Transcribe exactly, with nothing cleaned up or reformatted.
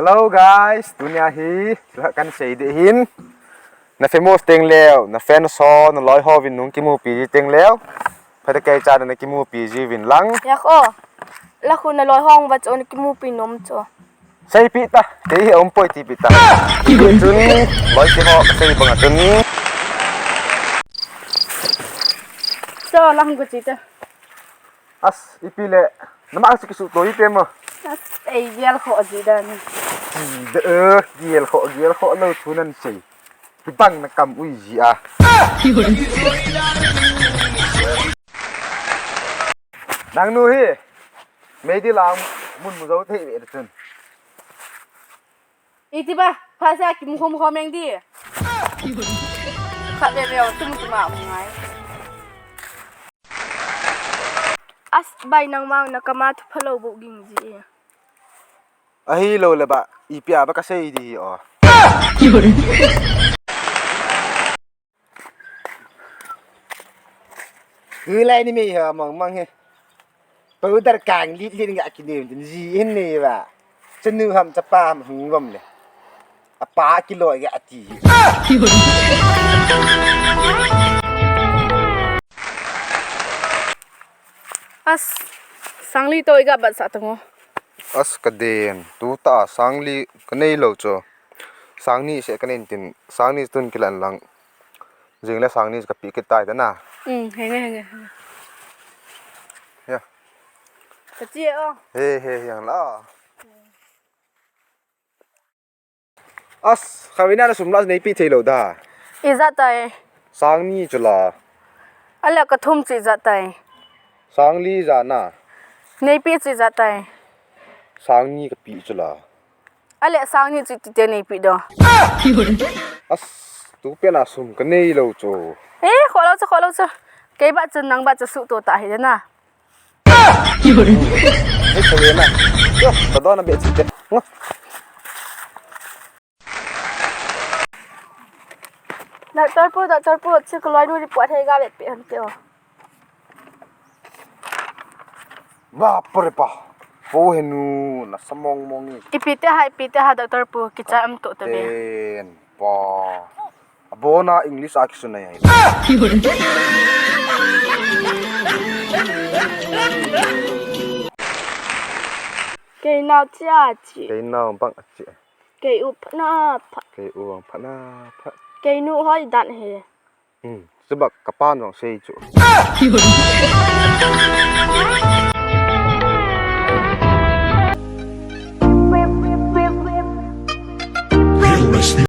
Hello guys, tunia hi, thil khat kahin sei ding ahin. Na famous teng leh, na fans ho, na loi ho vin nung kimupi ji teng leh, phatah kei cha na kimupi ji vin lang. Yak o, la khu na loi ho va chu na kimupi nom chu. Seipi ta, kei hi aum poi tipi ta. Chun, loi ti ho, kasei bang a chun. Cho, la hung ko chi ta. As, ipi le, nama ang siki su to ipi mo. As, ei gel kho ji dan. De, eh, gel kho, gel kho lo thu nan sei. Pi bang na kam ui ji a. Nang nu hi, mei di lang mun mu zo thei ve chun. Iti ba, pha sa kim khom khom eng di. Khat ve ve tum tum a um ngai. As bai nang mang na kama thu phalo bu ging ji. Ahi lo le ba, ipi a ba kasei di o. Hilai ni mei ha mang mang he. Powder kang lit lit nga kinem tin ji hin ni ba. Chanu ham chapa ham hung gom le. Apa kilo ga ati. As, sangli to iga bat sa tango. As ka den, tu ta sangli ka nei lo cho. Sangni se ka nei tin, sangni tun kilan lang. Jing le sangni ka pi kit tai ta na. Um, henge, henge, henge. Ya. Ka chi o. He, he, yang la. As, khavina na sum la nei pi thei lo da. I jat tai. Sangni chu la. Ale ka thum chi jat tai. Sangli ja na. Nei pi chi jat tai. Sangni ka pi chu la. Ale sangni chu ti te nei pi do. As, tu pe na sum ka nei lo chu. Eh, kho lo chu, kho lo chu. Kei ba chu nang ba chu su to ta hi na. Hei, sorry na. Yo, ka do na be chi te. Ngo. Doctor pu, doctor pu, chi ko loi nu report hei ga be pe han te o. Ba, pore pa. Po he nu, na samong mong ni. Ipi te ha, ipi te ha, doctor pu, kicha am to te be. Ten, pa. Abona English a kisun nai. Kei nao chia chi. Kei nao bang a chi. Kei u phat na phat. Kei u bang phat na phat. Kei nu hoi dan he. Hmm, sebab kapan bang sei chu.